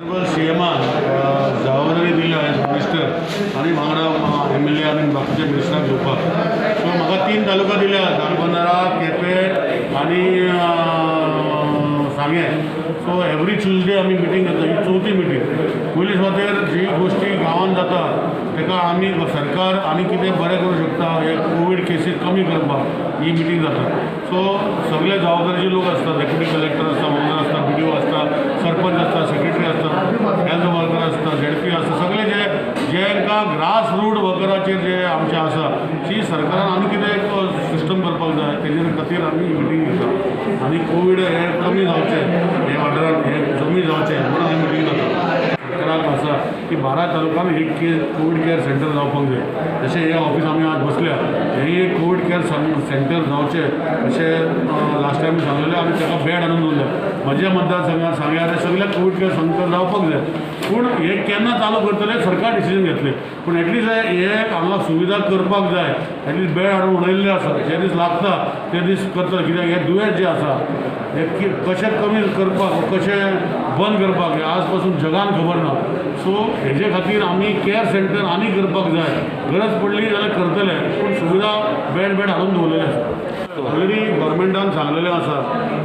सीएमान जबाबदारी दिल्या as minister आनी वांगडा एमएलए आनी बाकीच्या मिनिस्टरांक घेवपाक. सो म्हाका तीन तालुका दिल्या, धारबांदोडा, केपें आनी सांगें. सो एवरी ट्युजडे आमी मिटींग घेता. ही चवथी मिटींग. पयली सुवातेर जी गोश्टी गांवांत जाता, ताका आमी सरकार आनी कितें बरें करूं शकता, हे कोवीड केसीस कमी करपाक ही मिटींग जाता. सो सगळे जबाबदारीचे लोक आसता. डेप्युटी कलेक्टर आसता, मामलेदार आसता, बीडीओ आसता, सरपंच आसता, सेक्रेटरी आसता, हेल्थ वर्कर आसता, झेडपी आसता. सगळे जे जेंकां ग्रास रूट वर्कराचेर जे आमचे आसा, ती सरकारान आनी कितें एक सिस्टम करपाक जाय, तेजे खातीर आमी ही मिटींग घेता. आनी कोवीड हे कमी जावचें, हे वाठारांत हे कमी जावचें म्हणून आमी मिटींग जाता. सरकाराक आसा की 12 तालुक्यान एक कोवीड केअर सेंटर जावपाक जाय. जशें हे ऑफिस आमी आज बसल्या, हें एक कोवीड केअर सेंटर जावचें अशें लास्ट टायम सांगलेलें आनी ताका बेड हाडून दवरल्या. म्हज्या मतदारसंघात सांग्यार सगळ्या कोवीड केअर सेंटर जावपाक जाय, पूण हे केन्ना चालू करतले, सरकार डिसिजन घेतले. पूण एटलिस्ट हे हांगा सुविधा करपाक जाय. एटलिस्ट बेड हाडून उडयल्ले आसा. जे दीस लागता ते दीस करतले, कित्याक हे दुयेंस जें आसा, हे कशें कमी करपाक, कशें बंद करपाक, हें आज पासून जगान खबर ना. सो हेजे खातीर आमी केअर सेंटर आनी करपाक जाय. गरज पडली जाल्यार करतले, पूण सुविधा बेड बेड हाडून दवरलेले आसा. ऑलरेडी गव्हर्मेंटान सांगलेलें आसा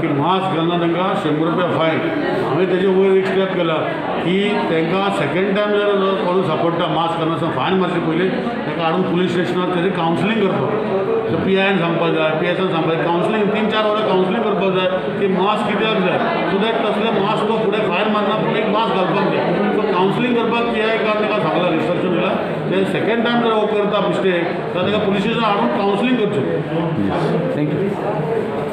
की मास्क घालना तांकां 100 रुपया फायन. हांवें तेजे वयर एक स्टेप केला की तांकां सेकेंड टायम जर कोण सापडटा मास्क घालनासतना, फायन मारचे पयलीं ताका हाडून पुलीस स्टेशनार तेजें कावन्सिलींग करपाक. पीआयन सांगपाक जाय, पीएसान सांगपाक जाय. कावन्सिलींग, 3-4 वरां कावन्सिलींग करपाक जाय की मास्क कित्याक जाय, सो that तसले मास्क तो फुडें फायन मारना, पूण एक मास्क घालपाक जाय. सो कावन्सिलींग करपाक पीआय कारण ताका सांगलां, इन्स्ट्रक्शन दिलां. ते सेकेंड टायम जर हो करता मिस्टेक, जाल्यार ताका पुलीस स्टेशन हाडून कावन्सिलींग करचें. Thank you.